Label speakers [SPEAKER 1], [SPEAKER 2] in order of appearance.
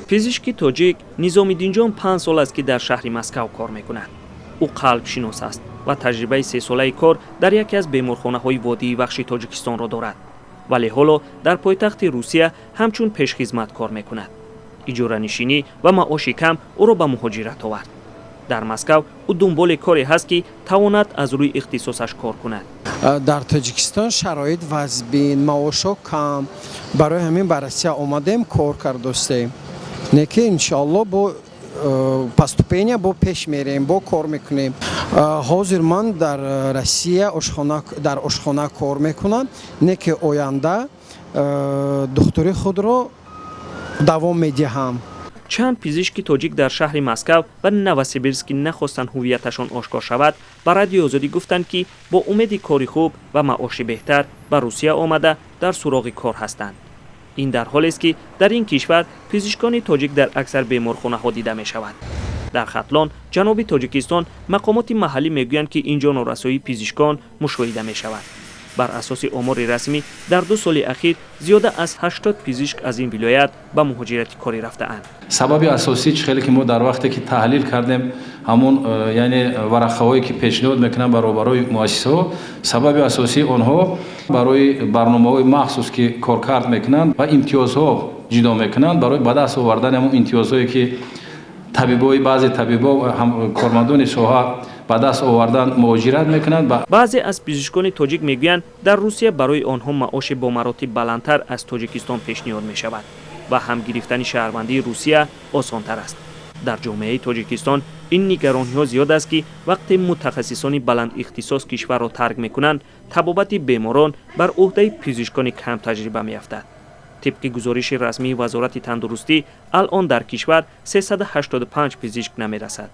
[SPEAKER 1] Пизишки тоҷик Низомиддинҷон 5 сол аст, ки дар шаҳри Москав кор мекунад. Ӯ қалбшинос аст ва таҷрибаи сесолаи кор дар яке аз беморхонаҳои водии Вахши Тоҷикистонро дорад, вале ҳоло дар пойтахти Русия ҳамчун пешхизмат кор мекунад. Иҷоранишинӣ ва маоши кам ӯро ба муҳоҷират овард. Дар Москав ӯ дунболи коре ҳаст, ки тавонад аз рӯи ихтисосаш кор кунад.
[SPEAKER 2] Дар Тоҷикистон шароит вазбин, маошҳо кам, барои ҳамин ба Россия омадем, кор кардостем. Не ки иншоалло бо поступления бо пеш мерем, бо кор мекунем. Ҳозир ман дар Россия дар ошхона кор мекунам, не ки оянда духтури худро давом медиҳам.
[SPEAKER 1] Чанд пизишки тоҷик дар шаҳри Москав ва Новосибирск, ки нахостанд ҳуввияташон ошкор шавад, ба Радиои Озодӣ гуфтанд, ки бо умеди кори хуб ва маоши беҳтар ба Русия омада, дар суроғи кор ҳастанд. Ин дар ҳолест, ки дар ин кишвар пизишкони тоҷик дар аксар беморхонаҳо дида мешавад. Дар Хатлон, ҷануби Тоҷикистон, мақомоти маҳаллӣ мегӯянд, ки ин ҷо норасоии пизишкон мушоҳида мешавад. Бар асоси омори расмӣ, дар 2 соли ахир зиёда аз 80 пизишк аз ин вилоят ба муҳоҷирати корӣ рафтаанд.
[SPEAKER 3] Сабаби асосӣ, чӣ хеле ки мо дар вақте ки таҳлил кардем, ҳамон яъне варақаҳое ки пешниҳод мекунанд баробарои муассисаҳо, сабаби асосии онҳо барои барномаҳои махсус, ки коркард мекунанд ва имтиёзҳо ҷудо мекунанд, барои ба даст овардани ҳамон имтиёзҳое, ки табибои баъзе табибо, кормандони соҳа ба даст овардан, муҳоҷират мекунанд.
[SPEAKER 1] Баъзе аз пизишкони тоҷик мегӯянд, дар Русия барои онҳо маоши бо маротиб баландтар аз Тоҷикистон пешниҳод мешавад ва ҳам гирифтани шаҳрвандии Русия осонтар аст. Дар ҷомеаи Тоҷикистон ин нигарониҳо зиёд аст, ки вақте мутахассисони баландихтисос кишварро тарк мекунанд, табобати беморон бар ӯҳдаи пизишкони камтаҷриба меафтад. Тибқи гузориши расмии Вазорати тандурустӣ, алъон дар кишвар 385 пизишк намерасад.